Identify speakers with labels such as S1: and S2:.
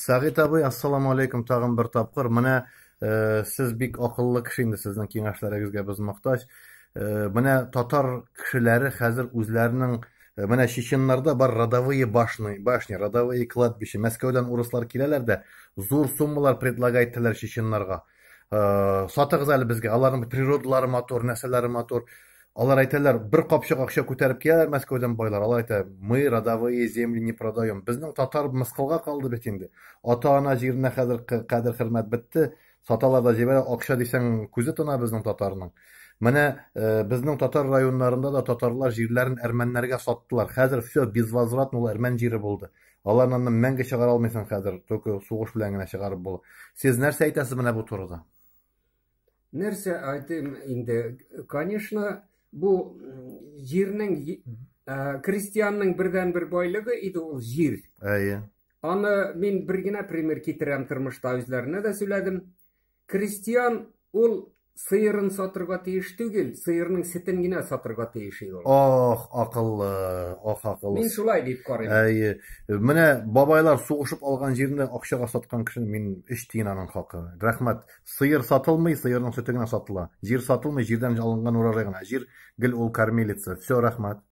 S1: Сәгыйть абый, ассаламу алейкум тагын бер тапкыр. Менә сез бик акыллы кеше инде, сезнең киңәшләрегезгә без мохтаҗ. Менә татар кешеләре хәзер үзләренең менә чеченнарда бар родовые башни, башни, родовые кладбища. Мәскәүдән урыслар киләләр дә, зур суммалар предлагать итәләр чеченнарга. Сатыгыз әле безгә, аларның природалары матур, нәрсәләре матур. Алар әйтәләр, бер капчык акча күтәреп киләләр Мәскәүдән байлар. Алар әйтә, мы родовые земли не продаем. Безнең татар мыскылга калды бит инде. Ата-ана җиренә хәзер кадер-хөрмәт бетте. Саталар да җибәрә, акча дисәң, күзе тона безнең татарның. Менә безнең татар районнарында да татарлар җирләрен әрмәннәргә саттылар. Хәзер все безвозвратно ул әрмән җире булды. Аларны аннан мәңге чыгара алмыйсың хәзер, только сугыш белән генә чыгарып була. Сез нәрсә әйтәсез менә бу турыда?
S2: Нәрсә әйтим инде? Конечно, бу җирнең крестьянның бердәнбер байлыгы иде ул җир.
S1: Әйе.
S2: Аны мин бер генә пример китерәм тормышта үзләренә дә сөйләдем. Крестьян ул сыерын сатырга тиеш түгел, сыерның сөтен генә сатырга тиеш иде ул.
S1: Ох, акыллы, ох, акыллы.
S2: Мин шулай дип карыйм.
S1: Әйе. Менә бабайлар сугышып алган җирне акчага саткан кешене мин 3 тиен аның хакы. Рәхмәт. Сыер сатылмый, сыерның сөте генә сатыла. Җир сатылмый, җирдән алынган урожай гына. Җир гел ул кормилица. Все, рәхмәт.